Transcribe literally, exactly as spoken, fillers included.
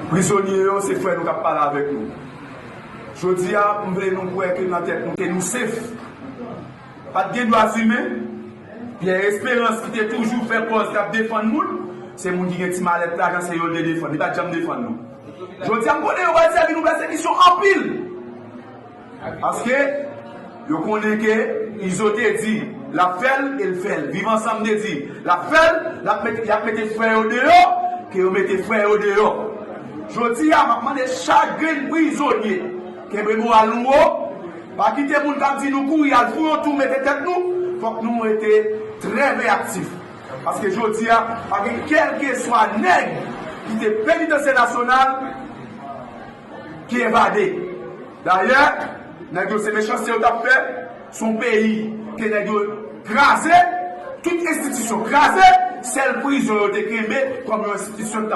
Prizonye yo, se frè nou k ap pale avèk nou. Jodi a, m vle nou kwè ke nan tèt nou, ke nou sef. Pa t gen dwa imen. Pierre Espérance ki te toujou fè pòz k ap defann moun, se moun ki gen ti malèt lajan, se yo l te defann. Li pa t janm defann nou. Jodi a, m konnen yo pral sèvi nou pèsekisyon anpil. Paske yo konnen ke Izo te di l ap fè l e l fè l. Viv Ansanm te di l ap fè l, l ap mete, y ap mete frè yo deyò, ke yo mete frè yo deyò. Jodi a, m ap mande chak grenn prizonye, kenbe moral nou wo, pa kite moun k ap di nou kouri al fou yon tou mete tèt nou, fòk nou rete trè veyaktif. Paske jodi a, pa gen kèlkeswa nèg ki te penitansye nasyonal ki evade. Dayè, nèg yo se mechanste yo t ap fè, se yon peyi ke nèg yo kraze, tout enstitisyon kraze, sèl prizon yo te kenbe kòm yon enstitisyon